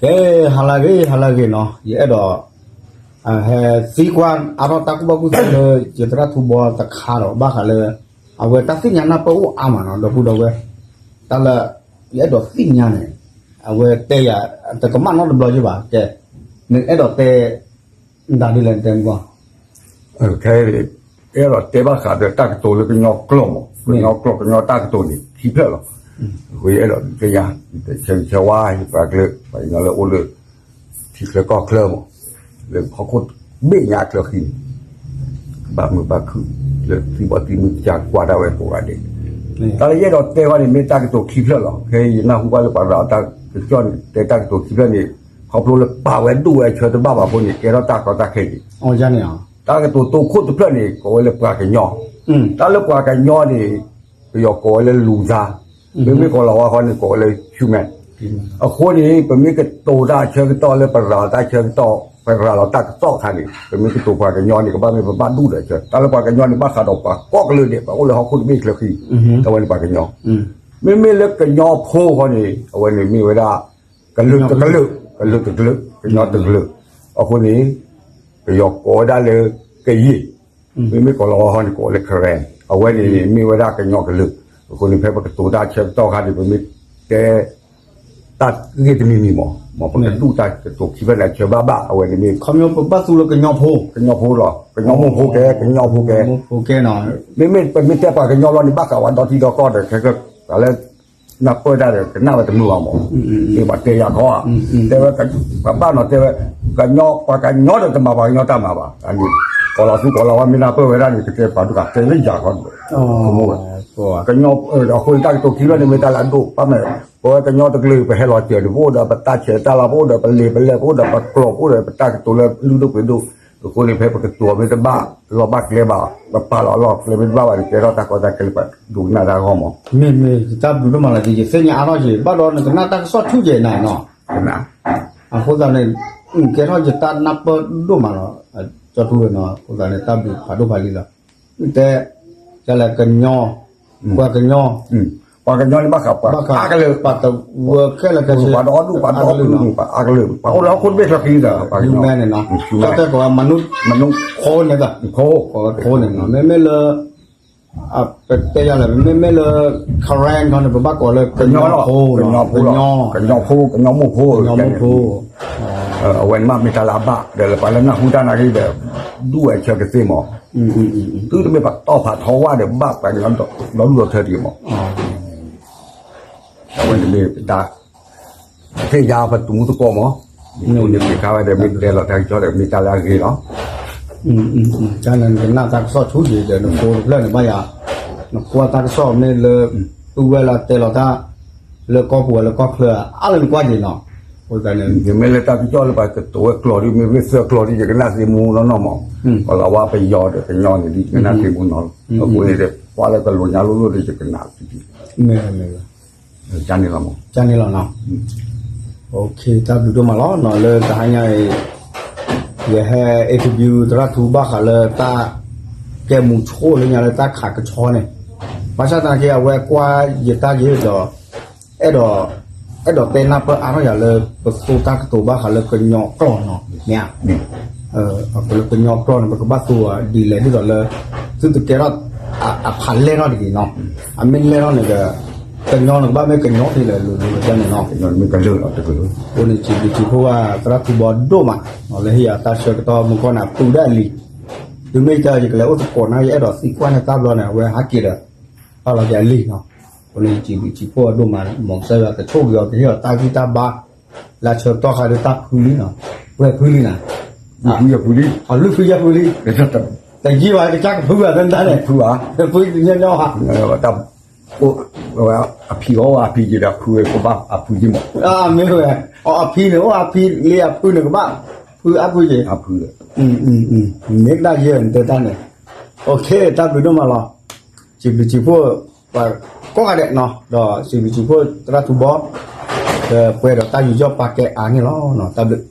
ကဲ, ဟါလၢအဂ့ၤ ဟါလၢအဂ့ၤနီၤ, ယအဲၣ်ဒိး ဟဲသံကွၢ်အါထီၣ်တၢ်ကူၣ်ဘၣ်ကူၣ်သ့လၢ ယသရၣ်ထူဘီတခါဒီး ဘၣ်ဃးလၢ အဝဲတၢ်သ့ၣ်ညါနၢ်ပၢၢ်အိၣ်အါမးနီၤ ဒီပုၢ်ဒီဝဲၢ်, တၢ်လၢ ယအဲၣ်ဒိးသ့ၣ်ညါန့ၣ် အဝဲတဲယၤ တကမၣ်နီတဘျီယဘၣ်, ကဲ, နအဲၣ်ဒိးတဲ နတၢ်ဒ်လဲၣ်နတဲမုၢ်ဂီၢ်. ခဲအံၤ အဲၣ်ဒိးတဲဘၣ်ဃးဒီးတၢ်ကတိၤလၢကညီကျိာ်မး, ကညီကျိာ် ကညီတၢ်ကတိၤန့ၣ် ခံဖျၢၣ်လီၤ. အဃိယအဲၣ်ဒိးသ့ၣ်ညါ ယဆၢဂ့ၤဆၢဝါ ယပှၤကလုာ် ပှၤကညီလၢအိၣ်လၢ ထံချၢကီၢ်ချၢမး, လၢဟီၣ်ခိၣ်ဘ့ၣ်ညါအချၢဃံန့ၣ် ကဘၣ်မုာ်ဘၣ်ခုၣ် လၢသုဘီသုမုၢ်ကစၢ်ကွၢ်ဒၣ်ဝဲကိးဂၤဒဲး, တၢ်လၢယအဲၣ်ဒိးတဲဝဲန့ၣ် မ့ၢ်တၢ်ကတိၤခံဖျၢၣ်လီၤ. ခဲအံၤယနၢ်ဟူဘၣ်လၢပှၤရၤတၢ်ကစီၣ်န့ၣ် တဲတၢ်ကတိၤခံဖျၢၣ်န့ၣ် ခီဖျိလၢပာ်ဝဲဒိၣ်ဝဲအဆၢတဘၣ်ဘၣ်အဃိန့ၣ် ကဲထီၣ်တၢ်ကီတၢ်ခဲက့ၤ, တၢ်ကတိၤတိခိၣ်တဖျၢၣ်န့ၣ် ကိးဝဲလၢပှၤကညီ, တၢ်လၢပှၤကညီန့ၣ် ပယီၤကိးဝဲလၢလူသား, မ့မ့ၢ်ကိးလီၤဝါဃီန့ၣ် ကိးဝဲလၢ human. အဃိန့ၣ် ပမ့ၢ်ကတိၤတၢ်ဆၢကတီၢ်လၢပရၤတၢ်ဆၢကတီၢ် ပရၤလီၤတၢ်ကစီၣ်အခါန့ၣ် ပမ့ၢ်ကတိၤပှၤကညီန့ၣ် ကဘၣ်မ့ၢ်ပဘၣ်ဒူၣ်ဒီးဆၢ တၢ်လၢပှၤကညီန့ၣ် ဘၣ်ဃးဒီးပှၤကိးကလုာ်ဒဲး ပှၤအိၣ်လၢဟီၣ်ခိၣ်တဘ့ၣ်ချၢဃံ, တၢ်ဝဲန့ၣ်ပှၤကညီ, မ့မ့ၢ်လၢကညီဖိဃီန့ၣ် အဝဲန့ၣ်မ့ၢ်ဝဲဒၣ် ကလုာ်တကလုာ်, ကလုာ်တကလုာ်, ကညီတကလုာ်, အဃိန့ၣ် ပယီၤကိးဝဲဒၣ်လၢ ကရင်, မ့မ့ၢ်ကိးလီၤဝါဃီန့ၣ် ကိးဝဲလၢ Karen, အဝဲန့ၣ်မ့ၢ်ဝဲဒၣ်ကညီကလုာ်, အဃိန့ၣ် ဖဲပကတိၤတၢ်ဆၢကတီၢ်အခါန့ၣ် ပမ့ၢ်တဲ တၢ်ဂ့ၢ်တမံၤမံၤမး, မ့ၢ်ပကဒူၣ်တၢ်ကတိၤခံဖျၢၣ်န့ၣ် အဆၢဘၣ်ဘၣ် အဝဲန့ၣ်မ့ၢ် ခီဖျိပဘၣ်သူလၢကညီဖိ, ကညီဖိလီၤ, ကညီမိၢ်ဖိကဲ, ကညီဖိကဲ, မ့မ့ၢ်ပမ့ၢ်တဲပှၤကညီလီၤန့ၣ် ဘၣ်ဃးဝဲဒီတံၤဒီကီၢ်ဒီး ခဲကၢ်လၢ နၢ်ပၢၢ်တၢ်ဒီး ကနၣ်ဝဲတမုာ်ဘၣ်မး, မ့ၢ်ဘၣ်တဲယၤခီဧါ, တဲဝဲ ပှၤဘၣ်နီၤတဲဝဲ ကညီ ပှၤကညီဒီးတမၤပှၤကညီတၢ်မၤဘၣ်, အန့ၣ် ကိးလီၤသူကိးလီၤဝါ မ့ၢ်နၢ်ပၢၢ်ဝဲဒၣ်န့ၣ် ကတဲပှၤဒိၣ်ကတဲလၢယၤခီ, ကညီ အဃိန့ၣ်တၢ်ကတိၤခံဖျၢၣ်န့ၣ် မ့ၢ်တၢ်လၢအဒိၣ် ဘၣ်မး, ပဝဲကညီတကလုာ် ပဟဲလီၤစၢၤန့ၣ် ပအိၣ်ဒီးပတၢ်ဆဲးတၢ်လၤ ပအိၣ်ဒီးပလံာ်ပလဲၢ် ပအိၣ်ဒီးပကျိာ် ပအိၣ်ဒီးပတၢ်ကတိၤလၢလုၢ်ဒိၣ်ပှ့ၤဒိၣ်, အဃိန့ၣ် ဖဲပကတိၤမ့ၢ်တဘၣ်လီၢ်ဘၣ်ကျဲဘၣ်, ပပာ်လီၤအလီၢ်ကျဲမ့ၢ်တဘၣ်ဘၣ်န့ၣ် ကဲထီၣ်တၢ်ကီတၢ်ခဲလၢပှၤဒိကနၣ်တၢ်ဂီၢ်မး. မ့ၢ်မ့ၢ် ယတၢ်ဘျုးဒိၣ်မးလီၤ, ယသ့ၣ်ညါအါထီၣ်က့ၤ ဘၣ်ဒီးနကနၣ်တၢ်ကစီၣ်ဆူၣ်က့ၤနၤနီၤ, အဃိသတးန့ၣ် ကဲထီၣ်ယတၢ်နၢ်ပၢၢ်ဒိၣ်မးလီၤ, ကၠီထူဝဲနီၤ, အဃိသတးန့ၣ် တၢ်ဘျုးဖးဒိၣ်ဖးလံလီၤ, တဲ ကလဲၣ်ကညီ, ပှၤကညီ, ပှၤကညီန့ၣ် ဘၣ်ဃးပှၤအါကလုာ်, ပှၤတဝၢခဲလၢာ်ခဲဆ့, ပှၤဒီဒူၣ်ပှၤဒီဒူၣ်ပှၤအါကလုာ်, ပှၤအိၣ်လၢဟီၣ်ခိၣ်တဘ့ၣ်ချၢဃံသး, ပှၤကညီ, မ့ၢ်န့ၣ်နီၤ, တၢ်တဲကိးဝဲ မနုၤ, မနုၤ, ခိန့ၣ်သး, ခိ, ခိန့ၣ်နီၤ, မ့မ့ၢ်လၢ ပတဲယၤလဲၣ် မ့မ့ၢ်လၢ Karen ခီန့ၣ် ပဘၣ်ကိးလၢကညီဖိ, ကညီဖိ, ကညီဖိ, ကညီမိၢ်ဖိ, ကညီမိၢ်ဖိ, အဝဲန့ၣ်မ့ၢ်မ့ၢ်တၢ်လၢအဘၣ် ဒီးလၢပှၤလၢနၢ်ဟူတၢ်နာ်က့ဒီး ဒူၣ်ဝဲဆၢကသ့မး, သုတမ့ၢ်ပှၤတီၢ်ဖးထီဝါဒီး ဘၣ်ပှၤကညီဒီဒူၣ်ဒီထၢဒံးမး, အဝဲန့ၣ်မ့ၢ်တၢ် သ့ၣ်ညါပသူမူသကိးမး, မ့ၢ်န့ၣ်သ့ၣ်ခါဝဲဒီး မ့ၢ်တဲလီၤတၢ်ကစီၣ်ဒီး မ့ၢ်တၢ်လၢအဂ့ၤလီၤ, တၢ်လၢနကနၣ်တၢ်ကစီၣ်ဆူၣ်က့ၤဒီး နဖိတဖျၢၣ်န့ၣ် ဘၣ်ယၤ, နကွၢ်တၢ်ကစီၣ်မ့ၢ်လၢ သူဝဲလၢတဲလီၤတၢ် လၢကီၢ်ပူၤဝဲလၢကီၢ်ချၢ အါလၢနကွၢ်က့ၤနီၤ, အဃိသတးန့ၣ် မ့မ့ၢ်လၢတၢ်ကစီၣ်လၢပှၤကတိၤဝဲကျိာ်ဒ် မ့ၢ်ဝဲသၢကျိာ်ဒ် ယကနၣ်သ့မူနီၢ်နီၢ်မး, ပှၤလၢဝါပယီၤဒီးကညီန့ၣ်ဒ် ယကနၣ်သ့မူနီၢ်, အဃိန့ၣ်ဒီး ပှၤလၢကလိာ်ညါလိၣ်လိၣ်ဒီး ယကနၣ်သ့ဒ် မ့ၢ် ကန့ၣ်လီၤမး, ကန့ၣ်လီၤနီၤ, တၢ်ဘျုးဒိၣ်မးလီၤနီၤ လၢတဟါညါအံၤ ယဟဲ interview သရၣ်ထူဘၣ်ဃးလၢတၢ် ကဲမူဆိၣ်လၢညါလၢတၢ်ခးကဆီန့ၣ်, ဘၣ်ဆၣ်သနာ်က့ အဝဲကွၢ်ယတၢ်က့ၤဒီး အဲၣ်ဒိး အဲၣ်ဒိးတဲနၢ်ပၢၢ်အါထီၣ်ယၤလၢ ပသိတၢ်ကတိၤဘၣ်ဃးလၢကညီကျိာ်နီၤ, မ့ၢ်ဧါ, လၢကညီကျိာ်န့ၣ် ပကဘၣ်သိဒ်လဲၣ်ဒ်သိးလၢ သုတကဲထီၣ် အဖးလဲၢ်ထီၣ်တဂ့ၤနီၤ, အမ့ၢ်လဲၢ်ထီၣ်န့ၣ်ဒီး ကညီန့ၣ်ကဘၣ်မ့ၢ်ကညီဒ်လဲၣ် လိၤလိၤကန့ၣ်နီၤ, အဃိန့ၣ် စံးဘျုးစံးဖှိၣ်ဘၣ်သရၣ်ထူဘီဒိၣ်မး လၢဟ့ၣ်ယၤတၢ်ဆၢကတီၢ်မုၢ်ကီၢ်န့ၣ် အပုၢ်ဒၣ်အလံၤ, တုၤမ့ၢ်တၢ်ယကလဲၤအိၣ်သကိးန့ၣ် ယအဲၣ်ဒိးသံကွၢ်န့ၢ်တၢ်ဘျီန့ၣ် အဝဲဟးက့ၤဒီး ဘၣ်လီၤက့ၤအလံၤနီၤ, အဃိန့ၣ် စံးဘျုးစံးဖှိၣ်ဒိၣ်မး မ်ကစၢ်ယွၤကဆိၣ်ဂ့ၤအီၤ ကဟ့ၣ်အီၤတၢ်ဂံၢ်တၢ်ဘါ လၢဆၢကတီၢ်ခါဒီးတၢ်ဖုလံနီၤ, ပှဲၤဖုလံနီၤ, ဖုယဖုလံ, အလွံၢ်ဖုယဲၢ်ဖုလံ, တယံာ်ဘၣ် ကစၢ်ကဖုဘၣ် တၢ်န့ၣ်, ဖုဘၣ်, ဖုညီညီဟါ, တၢ် အဖံးအီၣ်အဖံးက့ၤဒီး ဖုဝဲကဘၣ်အဖုက့ၤမး, မ့ၢ်ဝဲ, အဖံန့ၣ် အိၣ်အဖံလံအဖုန့ၣ်ကဘၣ်, ဖုအဖုက့ၤ, မ့ၢ်ကဒၣ်ယဲၢ်နတဲတၢ်န့ၣ်, တၢ်ဘျုးဒိၣ်မးလီၤ, စံးဘျုးစံးဖှိၣ် ပှၤကိးဂၤဒဲးနီၤ, ဒီးစံးဘျုးစံးဖှိၣ်သရၣ်ထူဘီ, ဒီးပှဲၤဒီးတၢ်ယူးယီၣ်ပာ်ကဲအါန့ၣ်လီၤ, တၢ်ဘျုး